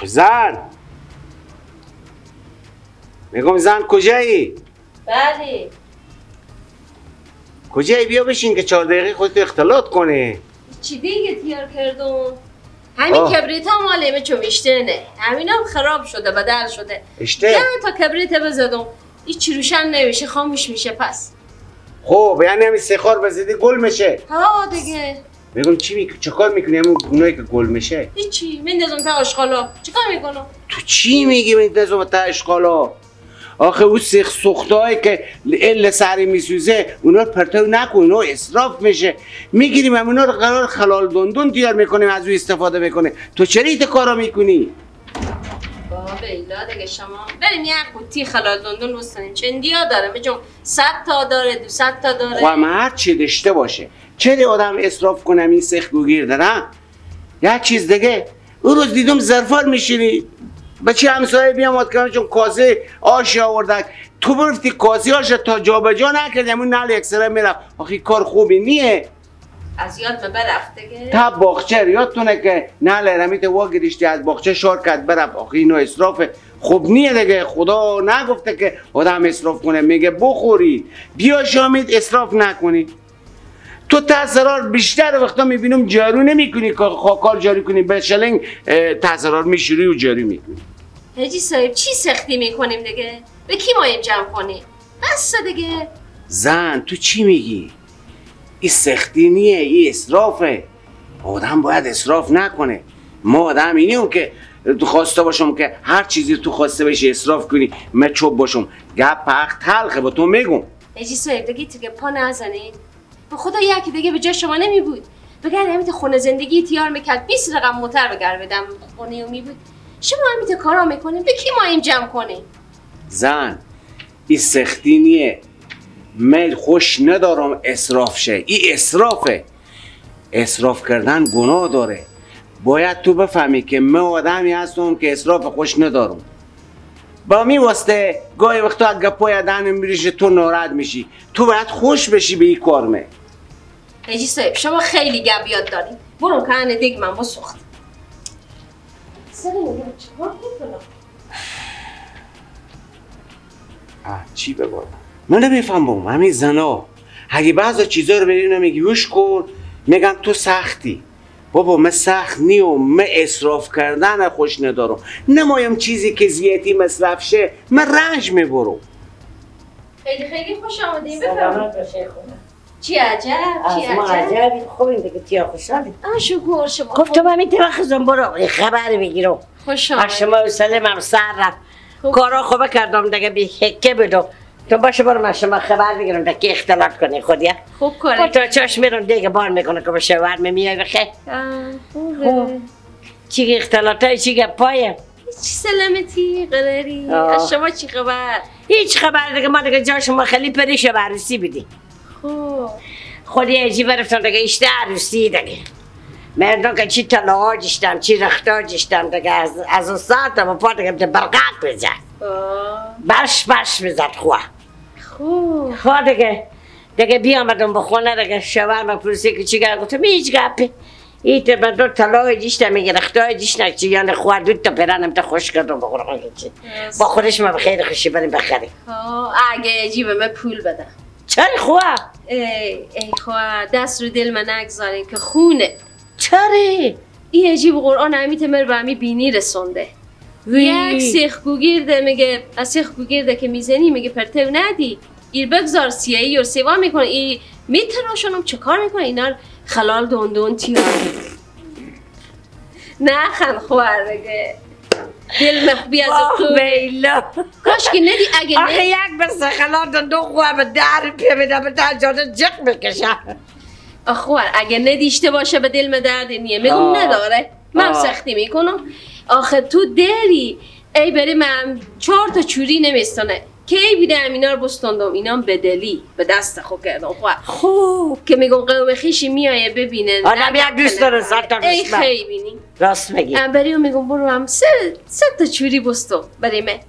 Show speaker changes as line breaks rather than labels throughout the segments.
زن، میگم زن کجایی؟
بله
کجایی؟ بیا بشین که 4 دقیقه خودت اختلاط کنی.
چی دیگه تیار کردم؟ همین کبریت ها مال چون اشته نه، همین هم خراب شده، بدل شده.
اشته؟
یه تا کبریت بزدم هیچ روشن نمیشه، خاموش میشه. پس
خب یعنی همین سخار بزدی گل میشه.
ها دیگه.
میگم چی چیکار میکنی همون گونایی که گل میشه؟
هیچی، میندازم تا آشغالا. چیکار میکنم؟
تو چی میگی میندازم تا آشغالا؟ آخه اون سیخ سوختهایی که ال سری میسوزه اونا رو پرتو نکن، اونا اسراف میشه. میگیریم اونا رو قرار خلال دندون تیار میکنیم، از او استفاده میکنه. تو چرا این کارا میکنی؟
بابا ایلا دیگه شما بریم یک قوطی خلال دندون بستنیم. چندیا داره؟ میجون 100 تا داره، 200 تا داره.
خب هر چی داشته باشه چرا آدم اسراف کنم این سیخ گوگیر داره؟ یک چیز دیگه، اون روز دیدم ظرفار میشینی بچه همسایه بیامد که چون کاسه آش آوردن، تو برفتی کاسه آش تا جابجا نکردی، همون نل یک سره میرفت. آخه کار خوبی نیه.
از یاد برفت دیگه.
تا باغچه یادتونه که نل رمیت وا گرشتی از باغچه شار کرد برفت. آخه اینو اسراف خوب نیه دیگه. خدا نگفته که آدم اسراف کنه، میگه بخورید بیا شامید اسراف نکنید. تو تاثرار بیشتر وقتا میبینم جارو نمیکنی، کار جاری کنی به شلنگ تاثرار میشوری و جاری میکنی.
حاجی صاحب چی سختی میکنیم دیگه؟ به کی مایم جمع کنیم؟ بس دیگه.
زن تو چی میگی؟ این سختی نیه، این اسرافه. آدم باید اسراف نکنه. ما آدم اینیم که تو خواسته باشم که هر چیزی تو خواسته باشی اسراف کنی، من چوب باشم. گپ حق تلخه با تو میگم.
حاجی صاحب دیگه تو پا نزنین. به خدا یکی دیگه به جای شما نمی بود. بگر همیت خونه زندگی تیار میکرد 20 رقم موتر بگر بدم خونه می بود. شما همیت کارا میکنیم، به کی ما این جمع کنیم؟
زن این سختی نیه. من خوش ندارم اسراف شه. این اسرافه. اسراف کردن گناه داره. باید تو بفهمی که من آدمی هستم که اسراف خوش ندارم. با می واسطه گاهی وقتا اگه پای دهنم میریشه تو ناراحت میشی. تو باید خوش بشی به این کارمه.
حاجی صاحب شما خیلی گپ یاد دارین. برو که دیگ من بسوخت. سر میگم چیکار میکنم؟
چی بگم؟ من نمیفهمم همین زنا اگه بعضی چیزا رو ببینم میگی گوش کن، میگم تو سختی. بابا من سخت نیم، من اسراف کردن خوش ندارم. نمایم چیزی که زیادی مصرف شه من رنج میبرم.
خیلی خیلی خوش آمدین. بفرمایید. چی عجب، چی عجب.
ما عجبی خوبیم دیگه، تیا خوشحالیم.
شکر شما.
گفتم همین تو خزم برو خبر بگیرم.
خوش آمدید.
از شما سلام هم سر رفت. کارا خوبه کردم دیگه، بی حکه بدم. تو باشه برو من شما خبر بگیرم دیگه اختلاط کنی خودیا.
خوب کاری.
تو چشم میرم دیگه بار میکنه که به شوهر میای بخیر.
خوبه.
چی اختلاطای چی گپایه؟
چی سلامتی قراری. از شما چی خبر؟
هیچ خبر دیگه. ما دیگه جا شما خیلی پریش عروسی بدی.
خوب.
خودی عجیب رفتم دیگه اشته عروسی دیگه. مردم که چی طلاها جشتم چی رختا جشتم دیگه از اون ساعت تا پا دیگه برقعت بزد. برش برش میزد خواه.
خوب.
خواه دیگه دیگه بیامدم به خونه دیگه شوهر من پرسید که چی گفت، گفتم هیچ گپی. ایت من دو طلای جشتم میگه رختای جشتم چی یعنی خواه دو تا پرنم تا خوش کردم به قرآن که چی. با خودش ما خیلی خوشی بریم بخریم.
اگه عجیبه من پول بدم.
چرا خواه؟
ای ای خواه دست رو دل من نگذارین که خونه.
چرا؟
این عجیب قرآن همیت مر به همی بینی رسونده. یک سیخ گوگیرده میگه از سیخ گوگیرده که میزنی میگه پرتو ندی. ایر بگذار سیایی یا سیوا میکنه ای میتراشونم چه کار میکنه اینا خلال دندون تیار. نه خن خوار دیگه. دل مخبی از تو. کاش که ندی اگه
آخه یک بس خلال دندون خوار به در پی میدم به در جاده جق میکشه.
آخوار اگه ندیشته باشه به دل درد نیه. میگم نداره من سختی میکنم. آخه تو دری ای بری من 4 تا چوری نمیستانه کی بیدم اینا رو بستاندم، اینا بدلی به دست خود کردم. خوب که میگم قوم خیشی میایه ببینن.
آدم یک دوست داره صد تا
ای خیلی بینی
راست میگی.
بری و میگم برو هم سه تا چوری بستم برای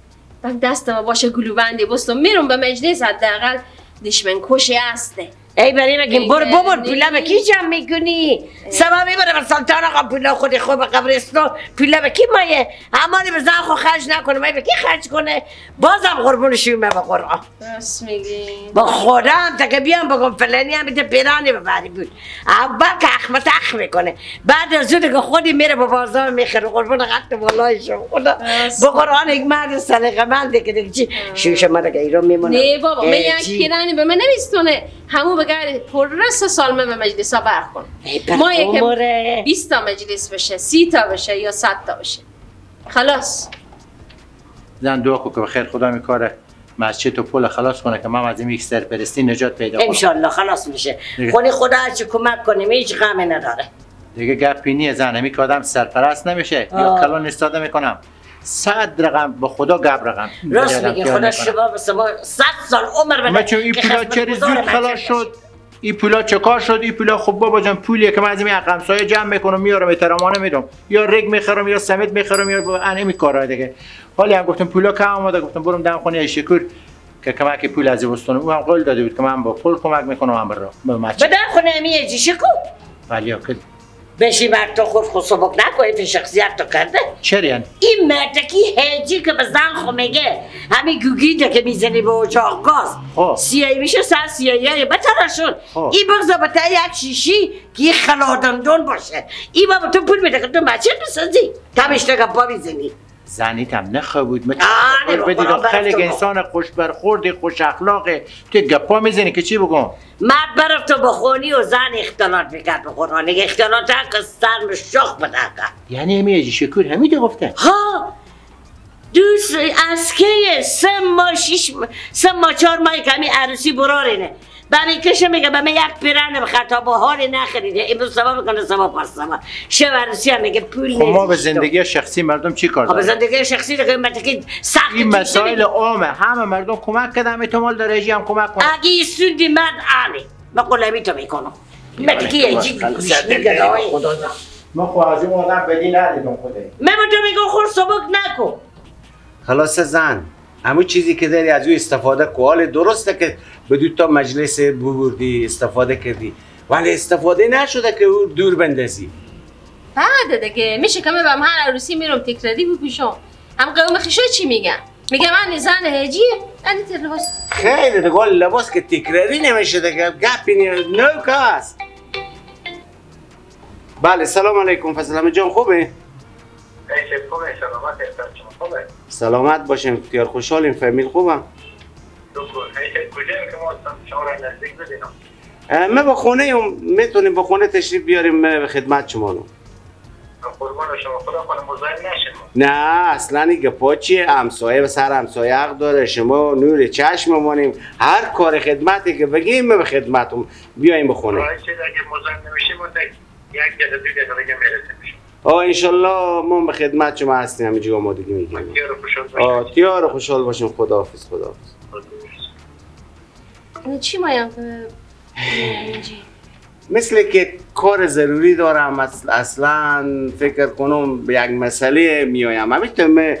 من دستم باشه گلوبندی بستم میرم به مجلس حداقل دشمن کشی هسته.
ای برای مگیم برو ببر پوله به کی جمع میکنی؟ سبا میبره به سلطان آقا پوله خود خود به قبرستان پوله به کی مایه؟ همانی به زن خو خرج نکنه مایه به کی خرج کنه؟ بازم قربون شومه به قرآن.
راست میگی.
با خودم تا که بیام بگم فلانی هم بیده پیرانی ببری بود. اول که اخمت اخ میکنه بعد از اون که خودی میره به بازار میخره قربون خط بالای شما خدا به قرآن یک مرد سلیقه‌منده که دیگه چی شوش من که ایران میمونه.
نه بابا من یک پیرانی به من نمیستونه همو بگر پر سه سال من به مجلس ها برخون ما یکم 20 تا مجلس بشه 30 تا بشه یا 100 تا بشه خلاص.
زن دعا کن که بخیر خدا میکاره مسجد و پول خلاص کنه که من از این یک سرپرستی نجات پیدا کنم.
انشالله خلاص میشه. خونی خدا هرچی کمک کنیم هیچ غمی نداره
دیگه. گپی نیه زن، همی که آدم سرپرست نمیشه یا کلان استاده میکنم 100 رقم به خدا گب رقم.
راست میگه خدا شما به شما 100 سال عمر بده.
من چون این پولا چه زود خلاص شد، این پولا چه کار شد، این پولا خب بابا جان پولیه که من از این همسایه جمع میکنم میارم احترامانه میدم یا رگ میخرم یا سمت میخرم یا این کارهای دیگه. حالی هم گفتم پولا کم اومده، گفتم برم دم خونه شکر که کمک پول از وستون او هم قول داده بود که من با پول کمک میکنم هم برا به
در خونه امی شکر.
ولی که
بشی مرد تو خود خود سبک نکنی فی شخصیت تو کرده.
چرا یعنی؟
این مردکی هجی که به زن خو میگه همین گوگیده که میزنی به اجاق گاز سیایی میشه سر سیایی بترشون این بگذار به یک شیشی که یه خلادندون باشه این بابا تو پول میده که تو مسجد بسازی تمش گپا میزنی.
زنیت هم نخواه بود من بدیدم خیلی انسان خوش برخوردی خوش اخلاقه تو گپا میزنی که چی بگم؟
مرد برفت تو بخونی و زن اختلاط میکرد به قرآن اختلاط حق سرم شخ بده.
یعنی همی شکر همی دو گفته؟
ها دوست از که 3 ماه 6 3 ماه 4 ماه که همی عروسی برارینه برای کشه میگه به من یک پیرن به خطا با حال نخریده امروز سبا میکنه سبا پس سبا شب عروسی هم میگه پول نیست.
خب ما به زندگی شخصی مردم چی کار داریم؟
به زندگی شخصی دیگه متکی سخت
این مسائل عامه همه مردم کمک کردن احتمال داره هم کمک کنه.
اگه سودی مرد علی من قلبی تو میکنم متکی یه خدا
ما خب از اون آدم بدی ندیدم خدایی.
من تو میگم خور سبک نکن.
خلاص زن همون چیزی که داری از او استفاده کو. حال درسته که به دو تا مجلس ببردی استفاده کردی ولی استفاده نشده که او دور بندازی.
بعد دیگه میشه که من به هر عروسی میرم تکراری بپوشم هم قوم خیشا چی میگن؟ میگه من زن هجیه یعنی تر لباس
خیلی دیگه لباس که تکراری نمیشه دیگه گپی نو کس. بله سلام علیکم فضل جان خوبه؟
خوبه سلامت خوبه
سلامت باشیم بسیار خوشحالیم فامیل خوبم.
کجا که ما شما را نزدیک ببینم؟
ما با خونه میتونیم با خونه تشریف بیاریم به خدمت شما رو.
قربان شما خدا کنه مزاحم نشیم.
نه اصلا این گپا چیه؟ همسایه به سر همسایه حق داره، شما نور چشم مانیم، هر کار خدمتی که بگیم ما به خدمتون بیایم به خونه.
اگه مزاحم نمیشیم ما یک دقیقه دو دقیقه دیگه میرسیم.
انشالله ما به خدمت شما هستیم همینجوری آمادگی میگیریم. تیار خوشحال باشیم. خداحافظ. خداحافظ.
چی مایم
مثل که کار ضروری دارم اصلا فکر کنم به یک مسئله میایم همینطور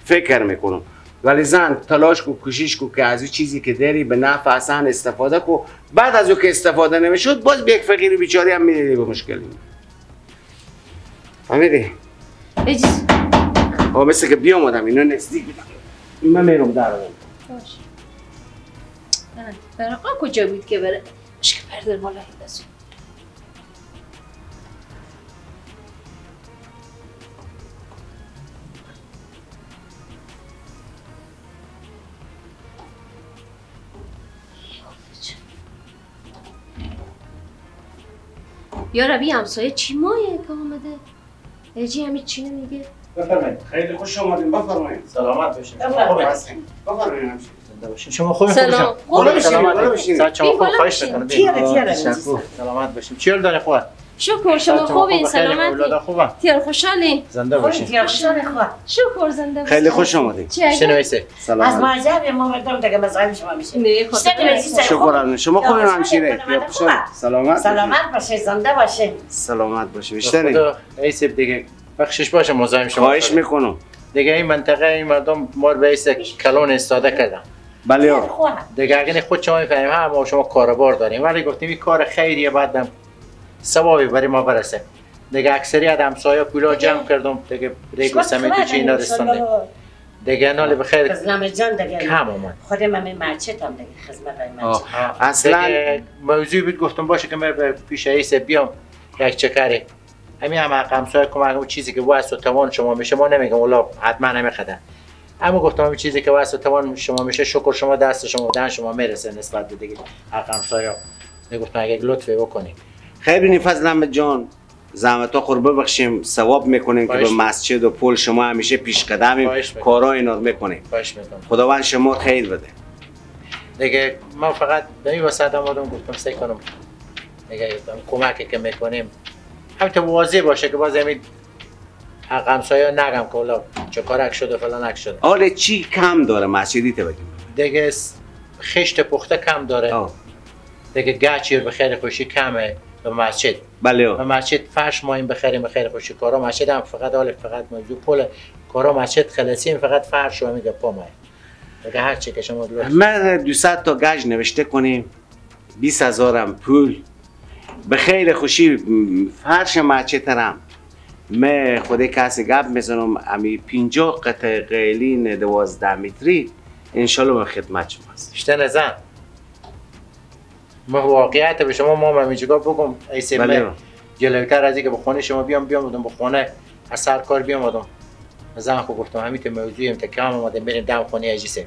فکر میکنم ولی زن تلاش کو کوشش کو که از اون چیزی که داری به نفع اصلا استفاده کو. بعد از او که استفاده نمیشد باز به یک فقیر بیچاری هم میدیدی به مشکلی. فهمیدی؟
اجازه
مثل که بیامدم اینا نزدیک بدم من میرم در آدم.
باشه. برقا کجا بود که بره؟ مشکل پردر بالا هندسو. یا ربی همسایه چی مایه که آمده؟ اجی همین چی نمیگه؟
بفرمایید.
خیلی خوش آمدین. بفرمایید.
سلامت باشین.
بفرمایید.
زنده باشین. شما خوبین؟
سلام.
خوب باشین.
شما خوب خواهش می‌کنم. سلامت باشین. چی حال داری خوب؟
شکر شما خوبین؟ سلامتی.
خوبم.
تیار خوشحالین؟
زنده باشین.
تیار خوشحال خوب.
شکر زنده باشین.
خیلی خوش آمدین.
شنویسه.
سلام.
از معجب ما مردم دیگه مزاحم شما میشه.
نه خدا.
شکر شما خوبین همشیره؟ تیار خوشحال. سلامت.
سلامت باشین. زنده باشین.
سلامت باشین. بیشتر.
خدا ایسب دیگه بخشش باشه مزاحم شما.
خواهش میکنم.
دیگه این منطقه این مردم ما رو به ایس کلون استاده کردن.
بله
دیگه اگه خود شما میفهمیم هم ما شما کاروبار داریم، ولی گفتیم این کار خیریه، بعدم ثوابی برای ما برسه. دیگه اکثریت همسایه پولا جمع کردم دیگه، ریگ و سمت و چی اینا رسوندیم دیگه. ناله بخیر
خدمت جان دیگه
کم اومد.
خود من مسجد هم دیگه خدمت مسجد
اصلا
موضوع بود. گفتم باشه که من به پیش رئیس بیام یک چکره همین هم همسایه کمک، اون چیزی که واسه توان شما میشه، ما نمیگم والله حتما نمیخدم، اما گفتم همین چیزی که واسه توان شما میشه، شکر شما دست شما دهن شما میرسه نسبت به دیگه حق همسایه. گفتم اگه لطفی بکنی.
خیلی فضل احمد جان زحمت ها خور ببخشیم، ثواب میکنیم که به مسجد و پل شما همیشه پیش قدمیم، کارا اینا رو میکنیم. خداوند شما خیر بده.
دیگه من فقط به این واسه آمدم گفتم سعی کنم دیگه کمکی که میکنیم همینطور واضح باشه که باز همین حق همسایه نگم که والا چه کارک شده فلانک شده.
آره چی کم داره مسجدی تا بگیم؟
دیگه خشت پخته کم داره. دیگه گچیر به خیر خوشی کمه به مسجد.
بله
به مسجد فرش ما این بخریم به خیر خوشی کارا مسجد هم فقط حال فقط موضوع پول کارا مسجد خلاصیم فقط فرش و میگه پا مایه. دیگه هر چی که شما لطف.
من 200 تا گچ نوشته کنیم، 20,000 پول به خیر خوشی فرش مسجد رم. من خود کسی گپ میزنم امی 50 قطعه قیلین 12 متری انشالله به خدمت شماست.
اشته نزن ما واقعیت به شما ما همینجا بگم ای سیمه جلوتر از اینکه به خونه شما بیام بودم به خونه از سر کار بیام بودم زن خو گفتم همین ته موضوعیم تا کم اومدیم بریم دم خونه اجیسه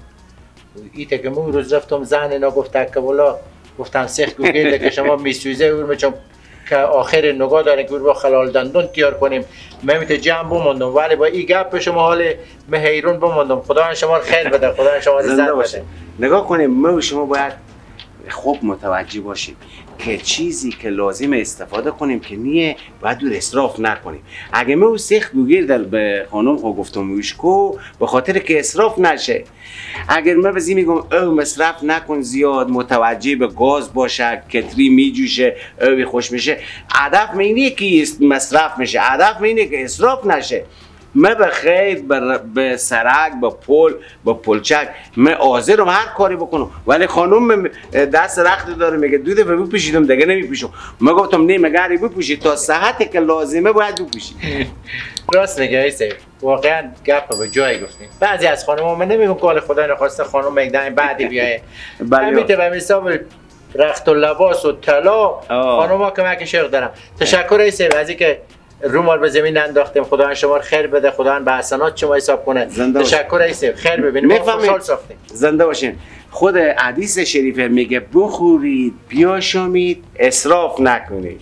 ایته که مو روز رفتم زن اینا گفت که والا گفتم سخت گوگل که شما میسوزه اون چون که آخر نگاه داره که با خلال دندون تیار کنیم من میته جمع بموندم، ولی با این گپ شما حال من حیرون بموندم. خدا شما خیر بده، خدا شما زنده باشه.
نگاه کنیم ما و شما باید خوب متوجه باشیم که چیزی که لازم استفاده کنیم که نیه باید دور اسراف نکنیم. اگه من سخت گوگل در به خانم خو گفتم کو به خاطر که اسراف نشه. اگر من بزی میگم او مصرف نکن زیاد، متوجه به گاز باشه، کتری میجوشه، او خوش میشه. هدف من اینه که مصرف میشه، هدف من اینه که اسراف نشه. من به خیر به سرک به پل به پلچک من حاضرم هر کاری بکنم، ولی خانم دست رخت داره میگه دو دفعه بپوشیدم دیگه نمیپوشم. من گفتم نه مگر بپوشی تا صحتی که لازمه باید بپوشی.
راست میگه ایسه، واقعا گپ به جای گفتیم. بعضی از خانم‌ها من نمیگم که خدا نخواسته خانم میگن بعدی بیای همین به حساب رخت و لباس و طلا خانم‌ها کمک شیخ دارم. تشکر ایسه از اینکه رومال به زمین انداختیم. خدا شما خیر بده، خدا به حسنات شما حساب کنه. تشکر ایسه، خیر ببینیم، ما خوشحال ساختیم.
زنده باشین. خود حدیث شریف میگه بخورید بیاشامید اسراف نکنید.